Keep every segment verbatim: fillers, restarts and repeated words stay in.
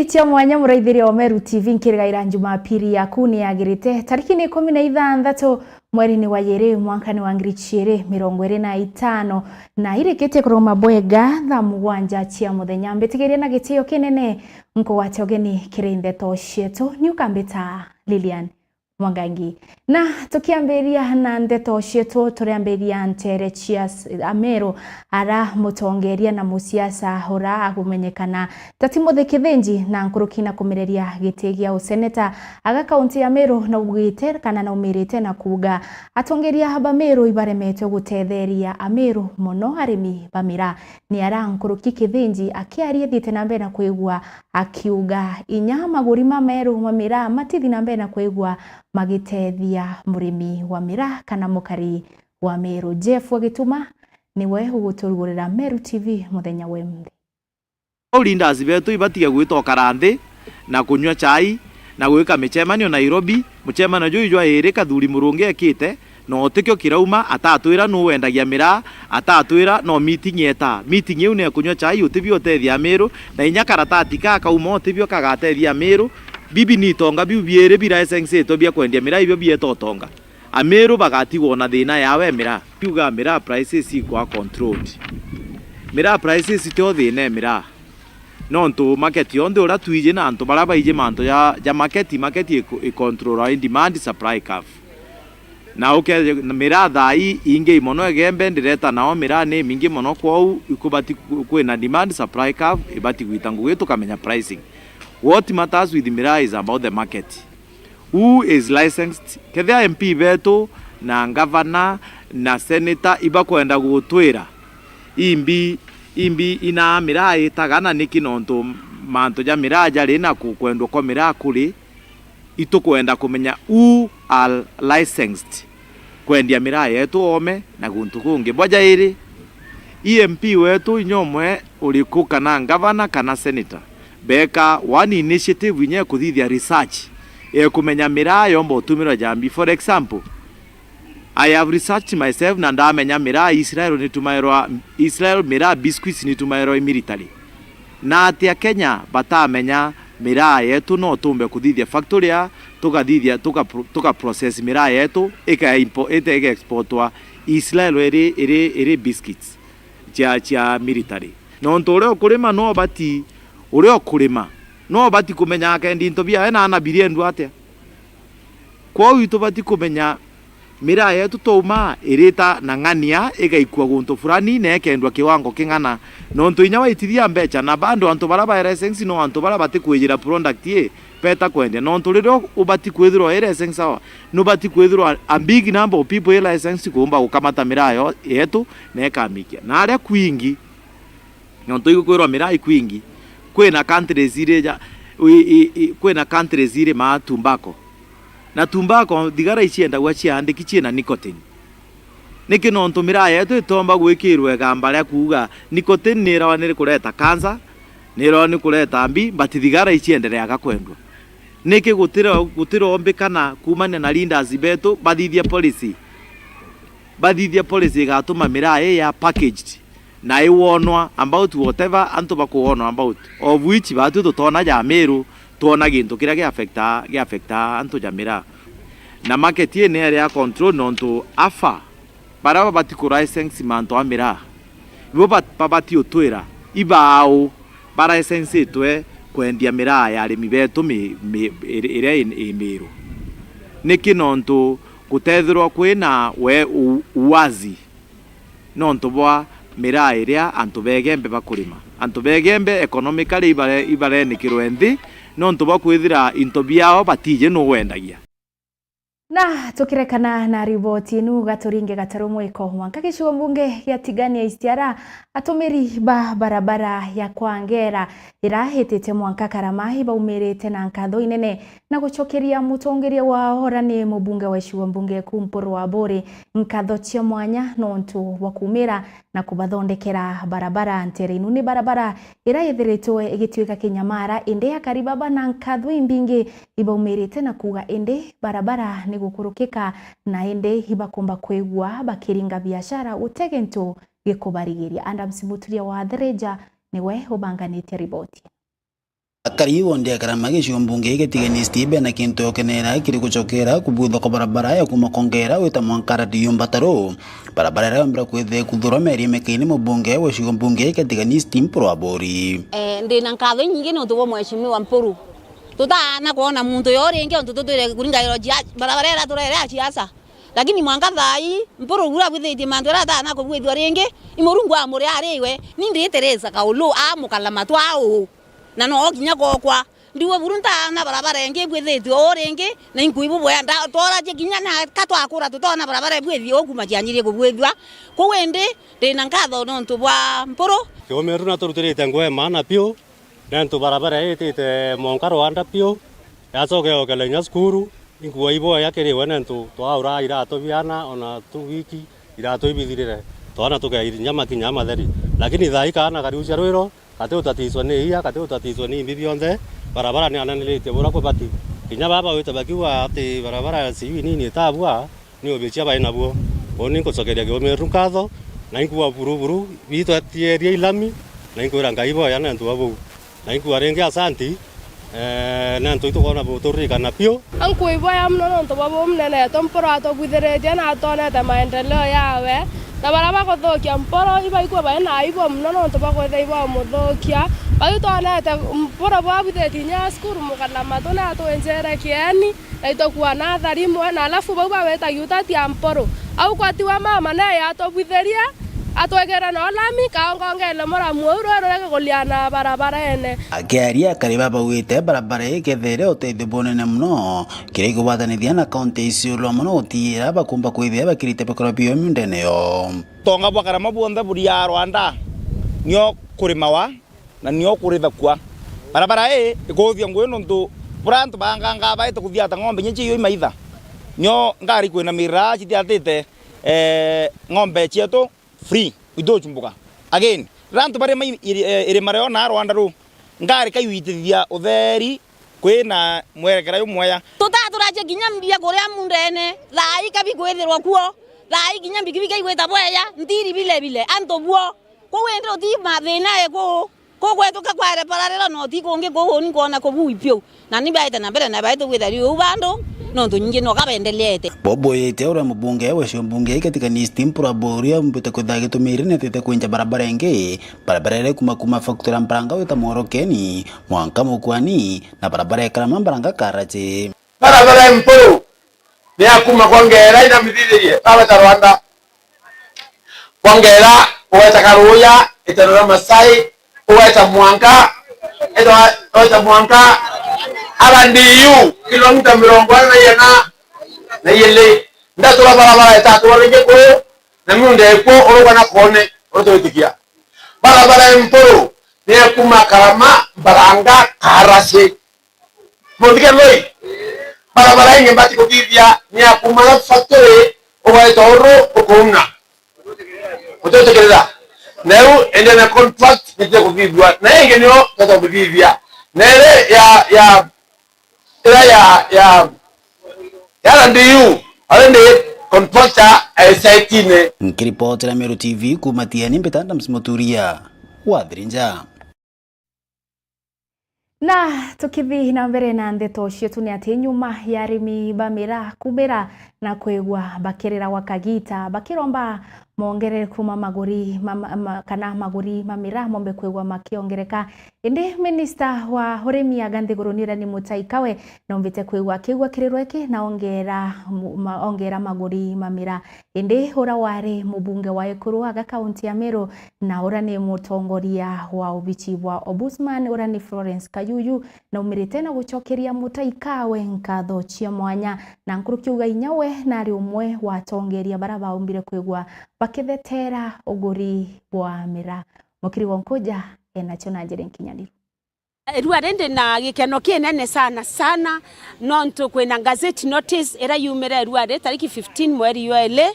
Cia mwanya, muraithiria wa Meru T V, nkirigaira Jumapili yaku ni yagirite. Tariki ni ikumi na ithanthatu, mweri ni wa yiri, mwanka ni wa ngiri ciiri mirongo iri na itano, na irikitie kuruma bwega thaa mugwanja cia muthenya. Mbitigirie na gitio kinene nkugwate ugeni kiri ndeto cietu. Ni ukambita Lilian Mwangangi. Na tukiambiria na ndeto cietu, turiambiria ntere cia s-, Ameru, ara mutongeria na musiasa ura agumenyekana ta Timothy Kithinji na nkuruki na kumireria giti gia useneta aga kaunti ya Meru, naugite kana naumirite na kuuga atongeria ba Meru ibaremetwe gutetheria Ameru, mono arimi ba miraa. Ni ara nkuruki Kithinji akiaria thiite na mbere na kwigua akiuga inya maguri ma Meru ma miraa matithi na mbere na kwigua magitethia murimi wa miraa kana mukari wa Meru. Jeff wa Gituma niwe uguturugurira Meru T V muthenya wa imuthi. Au leaders betu ibatige gwita ukara nthi na kunyua chai na gwika micemanio Nairobi. Mucemanio juu jwa iri Kathuri Murungi ekite, na utikio kirauma, atatwira nu wendagia miraa, atatwira no meeting yeta. Meeting iu ni ya kunyua chai, utibio utethia Amiru, na inya karatati ka kauma utibio kagatethia Amiru. Bibi ni itonga biu biiri biraesensetwe bia kwendia miraa, ibio bieta utonga. Amiru bagatigwa na thina yawe miraa. Kiuga miraa prices ikwa controlled. Miraa prices tio thina e miraa. Nontu market yonthe uria twiji na antu baria baiji mantu ja, ja market, market iku-, icontrolwa i demand supply curve. Na uke-, miraa thaa ii ingi mono Igembe ndireta nao miraa ni mingi mono, kwou ikubati ku-, kwina demand supply curve, ibati gwita ngugi tukamenya pricing. What matters with miraa is about the market. Who is licensed? Kethira M P betu na ngavana na senator ibakwenda gutwira imbi, imbi ina miraa itaga na niki, nontu mantu ja miraa jari na ku-, kwendwa kwa miraa kuri, itukwenda kumenya who are licensed kwendia miraa yetu oome na guntu kungi. Bwa jairi, i M P wetu inya umwe uriku, kana ngavana, kana senator, beeka one initiative inya ekuthithia research, ekumenya miraa yomba utumirwa jambi. For example, I have researched myself na ndamenya miraa Israel nitumairwa, Israel miraa biscuits nitumairwa i military. Na atia Kenya batamenya miraa yetu no tumbe kuthithia factory ya, tukathithia, tuka pro-, tuka process miraa yetu, ika impo-, ite-, ika exportwa Israel iri, iri, iri biscuits cia, cia military? Nontu uria ukurima no bati, uria ukurima no bati kumenya akendi into biawe na ana biriendwa atia. Kwou itubati kumenya miraa yetu twauma irita na ng'ania igaikua guntu fulani na ikendwa kiwango king'ana, nontu inya waitithia mbecha na bado antu baria ba license no antu baria batikwijira product ii beta kwendia, nontu riria ubati kwithirwa i license sawa, nubati kwithirwa a big number of people i license kuumba gukamata miraa yo-, yetu na ikamikia. Na aria kwingi, nontu igukwirwa miraa ikwingi, kwina countries iri ja, i, i, i, kwina countries irimaa tobacco. Na tobacco, thigara iciendagua ciaandiki ciina nicotine. Niki? Nontu miraa yetu itomba gwikirwa igamba ria kuuga nicotine nirawa ni kureta cancer, nirawa ni kureta mbi, but thigara iciendereaga kwendwa. Niki gutiro-, gutirombikana kuumania na leaders betu bathithia policy, bathithia policy igatuma miraa ii ya packaged na iwonwa about whatever antu bakuwonwa about, of which batwi tutona ja Meru, twona gintu kiria gi affecta, gi affecta antu ja miraa. Na market ii ni area ya control, nontu afa baria babati ku license mantu a miraa, ibo ba-, babati utwira ibaau ba license itwe kwendia miraa ya arimi betu mi-, mi-, iri-, iria i, i Meru. Niki? Nontu gutethirwa kwina we u-, uwazi nontu bwa miraa iria antu ba Igembe bakurima. Antu ba Igembe economically ibare-, ibarenikirwe nthi nontu bwa kwithira into biao batiji nu wendagia. Na tukirekana na riboti inu, gaturinge gataru mwiko mwanka gicigo mbunge gia Tigania East, ara atumiri ba barabara ya Kwangera ira itite mwanka Karama ibaumirite na nkatho inene na gucokeria mutongeria wao, ura ni mubunge wa icigo mbunge Kumpuru Aburi, nkatho cia mwanya nontu bwa kuumira na kubathondekera barabara. Ntere inu ni barabara ira ithiritwe igituika kinyamara, indi akari baba na nkatho imbingi ibaumirite na kuuga indi barabara ni gukurukika na indi ibakumba kwigua bakiringa biashara gute gintu gikubarigiria. Adams Muturia wa Thereja niwe ubanganitie riboti. Akari wondi ya Karama gicigo mbunge giti Tigania East bena kintu ya gukenera kiri gucokera kubuthwa kwa barabara ya kuma Kongera gwita mwanka Radiyo Mbataro. Barabara iria yombire kwithirwa ikuthurwa meri mikaini mubunge wa gicigo mbunge giti Tigania East Mpuru Aburi. Eh, ndina nkatho inyingi niuntu bwa Mheshimiwa Mpuru. Tutaana kwona muntu yo ringi untu tutwire kuringa iroji ya barabara iria turere ya siasa. Lakini mwanka thaa ii, Mpuru bura bwithitie mantu aria ataana kubwithua ringi, i Murungu amuri ari iwe, ni ndi Teresa Kaulu, a mukala matwa uu. Na no kinya gokwa. Ndiwe buru ntaana barabara ingi bwithitue uu ringi, na inkuibu bwea nda-, tworatie kinya na ka twakura tutoona barabara ibwithie uu kuma cianjirie kubwithua. Kuu indi, ndina nkatho nontu bwa Mpuru. Kiumiru naturutirite ngugi maana biu, nentu barabara ii itite monka rwanda biu, yacoka yokela inya cukuru, inkuuga iboya kiri we nentu twaura iratu biana ona tu wiki, iratu ibithirire, twana tukeira inya makinya matheri. Lakini thaa ii kaana kariucia rwiro, gati utatiswa ni ia, gati utatiswa ni imbi bionthe, barabara ni ananiritie bura kubati. Kinya baba wite bakiuga ati barabara sijui nini itabua, ni ubicia bai nabuo. Uu ni nkucokeria kiumiru nkatho, na inkuuga buru buru, bitwetieria ilami, na inkwira Ngai boya nentu bwa buu. Na inkuuga ringi asanti, eh, nentu itukwona buturirikana biu. Ankuiboya mono nontu bwa buu munene wetu Mpuru atubwithiritie na atwonete maendeleo yawe. Na baria bakuthukia Mpuru ibaikua bai na aibu mono nontu bwa kwithirwa ibamuthukia. Bau twonete Mpuru bwabwithitie inya cukuru mukana matu na atwinjire kieni. Na itwakua nathari imwe, na alafu bau bawitagia utati a Mpuru. Au kwatiwa mama naye atubwithiria, atwekera na ulami, kaongongele muramu uu rwe rureke kuliana barabarene. Akiaria akari babauite barabara ii ikethere utethio bunene mono, kiria igugwatanithia na kaunti ya Isiolo mono gutiira bakumba kwithia bakirite bikorwa bio miundene yo. Tonga bwa Karama bwonthe buria rwanda, nio kurimawa, na nio kurithakua. Barabara ii ikuuthia ngugi nontu bura antu banganga baete kuthiata ng'ombe inya cio imaitha. Nio ngari kwina miraa cithiatite, eh, ng'ombe cietu free, itucumbuka. Again, riria antu barima i-, iri-, eh, irima rio na rwanda ru, ngari kaiwitithia utheri kwina mwerekera jumwega. Tutaturacia kinya mbia kuria mundene, thaa ii kabi kwithirwa kuo, thaa ii kinya mbikibiki igwita bweya, ntiri bile bile, antu buo. Kuu indi uti mathina e kuu. Kuu gwetu ka kwaere pararira no ti kungi kuu uni nkwona kubui piu. Na ni baite na mbere na baite gwitha riu uu bandu, nontu nyingi no kabendeleete. Bobo yite uria mubunge wa gicigo mbunge giti Tigania East Mpuru Aburi aumbite kwitha agitumire netete kwinja barabara ingi, barabara iria ikuma kuma factory ya Mbaranga wita Mworokeni, mwanka Mukwani, na barabara ya Karama Mbaranga Karachi. Barabara ya Mpuru ni ya kuma Kongera ina mithithirie, baba ta Rwanda. Kongera, ugeta Karuya, itano ria Masai, ugeta Mwanka, ita-, ugeta Mwanka, R D U, kilomita mirongo ina na iana na iili. Ndatura barabara itatu, waringi kuu, na miunda ikuo, uruga na kone, urutwitikia. Barabara ya Mpuru, ni ya kuma Karama, Mbaranga, Karasi. Muthike ndui. Barabara ingi mbati kuthithia ni ya kuma factory, ugaita uru, ukuuna. Utitikirira. Na riu ende na contract nitire kuthithua. Na ingi nio tata kuthithia. Na ire ya, ya, ira ya, ya, ya R D U, ari ndi contractor aisaitine. Nkiripotera Meru T V kuma Tiani, mbita Adams Muturia wa Thirinja. Na tukithi na mbere na ndeto cietu, ni ati nyuma ya arimi ba miraa kumira na kwigua bakirira gwa kagiita, bakiromba mongere kuma maguri ma, ma, ma, kana maguri ma miraa mombe kwigua makiongereka. Indi minista wa urimi aga nthiguruni Urani Mutai Kagwe, nombite kwigua akiigua kirirwa iki na ongera mu-, ma-, ongera maguri ma miraa. Indi ura wari mubunge wa ekuru aga kaunti ya Meru, na ura ni mutongoria wa ubici bwa Ombudsman, ura ni Florence Kayuyu, naumirite na gucokeria Mutai Kagwe nkatho cia mwanya, na nkuruki uga inya we nari umwe wa atongeria bara baumbire kwigua bakithetera uguri bwa miraa. Mukiri wa Nkuja enacio na njira nkinyaniru. Irua rindi na gikeno kinene sana sana, nontu kwina gazette notice ira yumire irua ri tariki fifteen mweri jwa iri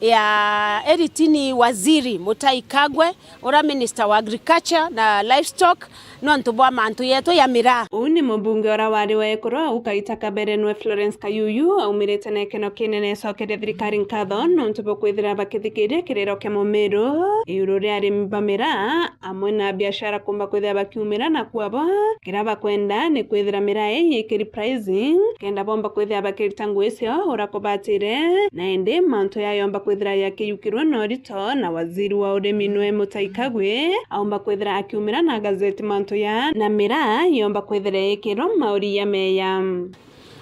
ya eritini, waziri Mutai Kagwe, ura minister wa agriculture na livestock, nontu bwa mantu yetu ya miraa. Uu ni mubunge ura wari wa ekuru au kaita kabere nwe Florence Kayuyu, aumirite na gikeno kinene acokeria thirikari nkatho nontu bwa kwithira bakithikiria kiriro kia mumiru iguru ria arimi ba miraa. Amwe na biashara kumba kwithira bakiumira na kwabo, Kiria bakwenda ni kwithira miraa ii yikiri pricing, kenda bomba kwithira bakirita ngui cio uria kubatire, na indi mantu yayomba kwithira yakiyukirwe na urito, na waziri wa urimi nwe Mutahi Kagwe aumba kwithira akiumira na gazeti mantu ya, na miraa yomba kwithira yikirwa mauri ya meya.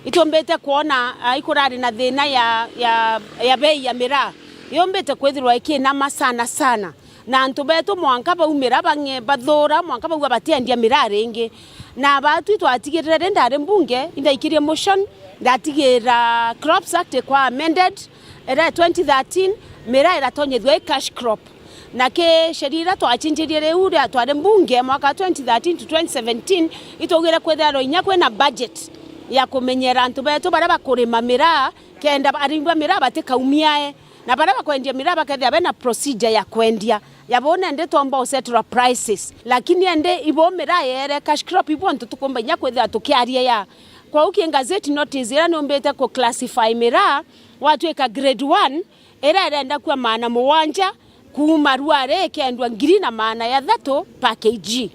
Itumbite kwona, ah, ikurari na thina ya, ya, ya bei ya miraa yumbite kwithirwa ikinama sana sana, na antu betu mwanka baumira bang'e bathuura, mwanka bauga batiendia miraa ringi. Na baatwi twatigirire ri ndari mbunge, indaikirie motion, ndatigira Crops Act ikwa amended, ira twenty thirteen, miraa iratonyethua i cash crop. Na ki sheria iria twacinjirie riu ria twari mbunge mwaka wa twenty thirteen to twenty seventeen, itugire kwithirwa inya kwina budget ya kumenyera antu betu baria bakurima miraa, kenda arimi ba miraa batikaumiae, na baria bakwendia miraa bakethira bena procedure ya kwendia. Ya bo nende twomba usetura prices, lakini ende ibo miraa yere cash crop ibo antu tukumba inya kwithira tukiaria ya. Kwou ki gazette notice iria niumbite ku classify miraa, watwika grade one, iria irenda kua maana mugwanja kuuma ruari ikendua ngiri na maana ya thatu per K G.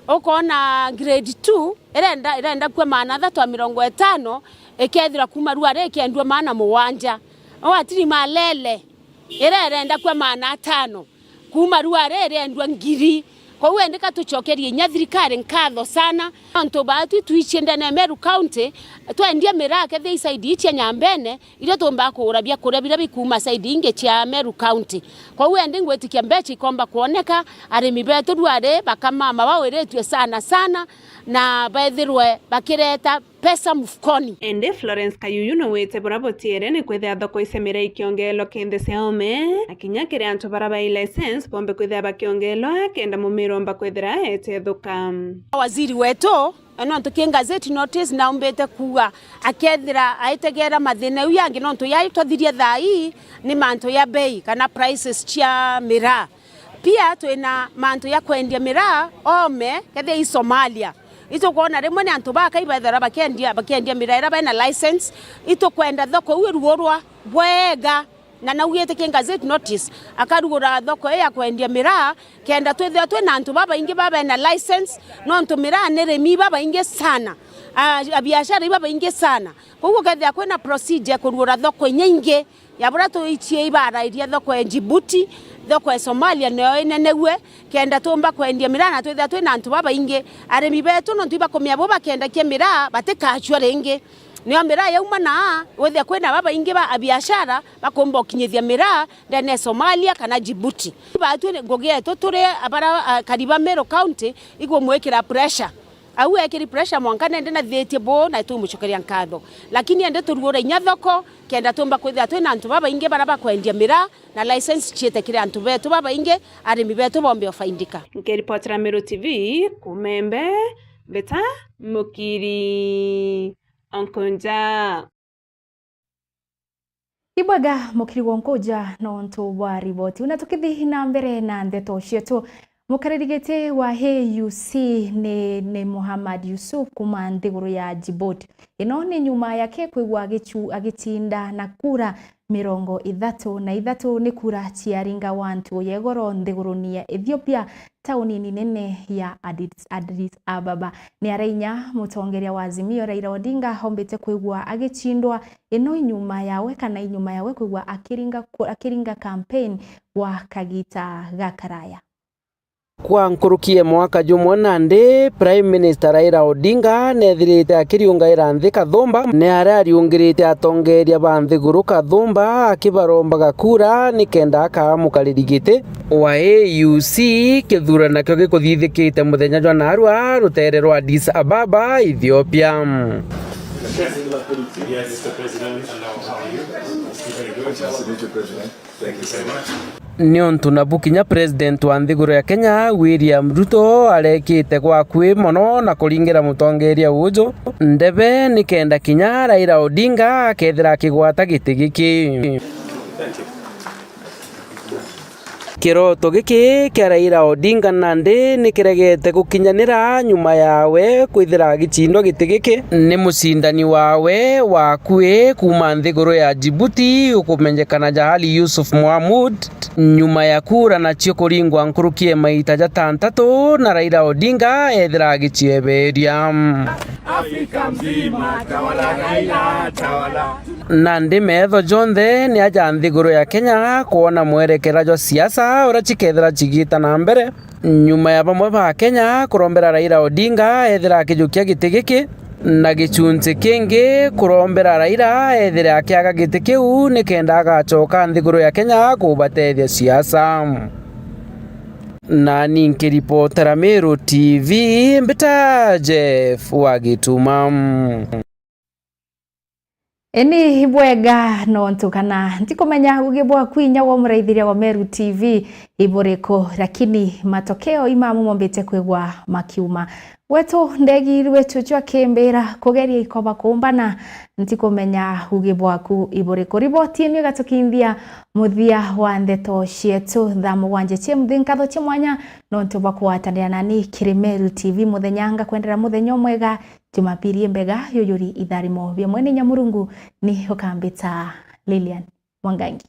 Ukoona grade two irenda, irenda kua maana thatu ya mirongo itano, ikethira kuuma ruari ikendua maana mugwanja. Watiri malele iria irenda kua maana atano, kuuma ruari iriendua ngiri. Kwou endi ka tucokerie inya thirikari nkatho sana, nontu baatwi twichie ndene ya Meru County, twendia miraa kethia i side ii cia Nyambene, irio tuumbaga kugura biakuria biria bikuuma side ingi cia Meru County. Kwou endi ngwitikia mbecha ikomba kwoneka, arimi betu ruari bakamama bawiritue sana sana, na bethirwe bakireta pesa mfukoni. Indi Florence Kayuyu nowite buria butiere ni kwithira thoko icemera ikiongelwa ki nthi cia ome, na kinya kiri antu baria bai license bombe kwithira bakiongelwa kenda mumira omba kwithira etethuka. Waziri wetu, nontu ki gazette notice naumbite kuuga, akethira aitegera mathina iu yangi, nontu yai twathirie thaa ii ni mantu ya bei kana prices cia miraa. Pia twina mantu ya kwendia miraa ome kethia i Somalia. Itukwona rimwe ni antu bakai bethera bakendia, bakendia miraa iria bena license. Itukwenda thoko iu iruurwa bwega, na naugite ki gazette notice, akarugura thoko ii ya kwendia miraa, kenda twithira twina antu babaingi ba bena license, nontu miraa ni rimi babaingi sana, a, abiashara ibabaingi sana. Kwou ukethira kwina procedure ya kurugura thoko inya ingi, ya buria twichie ibarairia thoko ya Djibouti, thoko ya Somalia nio inenegue, kenda tuumba kwendia miraa na twithira twina antu babaingi. Arimi betu nontu ibakumia bo bakendakia miraa batikachua ringi. Nio miraa yauma naa, withia kwina babaingi ba abiashara bakumba ukinyithia miraa ndene ya Somalia kana Djibouti. Baatwi ngugi yetu turi abara, akari ba Meru County igumwikira pressure. Au ekiri pressure mwanka nende nathitie bo na tumucokeria nkatho. Lakini ende turuure inya thoko, kenda tumba kwithira twina antu babaingi baria bakwendia miraa, na license ciite kiri antu betu babaingi, arimi betu bombe ufaindika. Nkiripotera Meru T V, kuuma Embe, mbita Mukiri Onkonja. Ibwega mukiri gwa nkuja nontu bwa riboti. Una tukithi na mbere na ndeto cietu, mukariri giti wa A U C ni, ni Muhammad Yusuf kuma nthiguru ya Djibouti. Ino ni nyuma yake kwigua agichu-, agitinda na kura mirongo ithatu na ithatu, ni kura ciaringa wantu ya igoro nthiguruni ya Ethiopia, taunini nene ya Addis, Addis Ababa. Ni aria inya mutongeria wa Azimio Raila Odinga ombite kwigua agicindwa, ino inyuma yawe kana inyuma yawe kwigua akiringa ku-, akiringa campaign gwa kagita gakaraya. Kwa nkuruki ya mwaka jumwe nandi, Prime Minister Raila Odinga neethirite akiriungaira nthi Kathumba, ni aria ariungirite atongeeria ba nthiguru Kathumba akibarombaga kura nikenda akaa mukariri giti wa A U C, kithurano nakio gikuthithikite muthenya jwa naarua ruteere rwa Addis Ababa, Ethiopia. Niuntu nabu kinya President wa nthiguru ya Kenya, William Ruto, arekite gwa akui mono na kuringira mutongeeria uju ndebe nikenda kinya Raila Odinga akethira akigwata giti giki. Kiroto giki kia Raila Odinga nandi ni kiregete gukinyanira nyuma yawe kwithira agicindwa giti giki ni mucindani wawe wa akui kuuma nthiguru ya Djibouti ukumenyekana ja Ali Yusuf Mohamud, nyuma ya kura nacio kuringwa nkuruki ya maita jatantatu na Raila Odinga ethira agicieberia. Afrika mzima, tawala Raila, tawala. Nandi meetho jonthe ni aja nthiguru ya Kenya kwona mwerekera jwa siasa uria cikethira cigiita na mbere, nyuma ya bamwe ba Kenya kurombera Raila Odinga ethira akijukia giti giki, na gicunci kingi kurombera Raila ethire akiaga giti kiu nikenda agacoka nthiguru ya Kenya kubatethia siasa. Nani nkiripotera Meru T V, mbita Jeff wa Gituma. Ini ibwega nontu kana ntikumenya ugi bwaku inya wa muraithiria wa Meru T V iburiku, lakini matokeo imamu mombite kwigwa makiuma. Gwetu ndegi rwetu jwa kimbira kugeria ikoba kumbana, ntikumenya ugi bwaku iburiku. Riboti ino igatukinthia muthia wa ndeto cietu thaa mugwanja cia muthinkatho cia mwanya nontu bwa kugwatanira nani kiri Meru T V muthenya. Ngakwendera muthenya umwega, Jumapili imbega, yuyuri itharimo bia mwene inya Murungu, ni ukambita Lilian Mwangangi.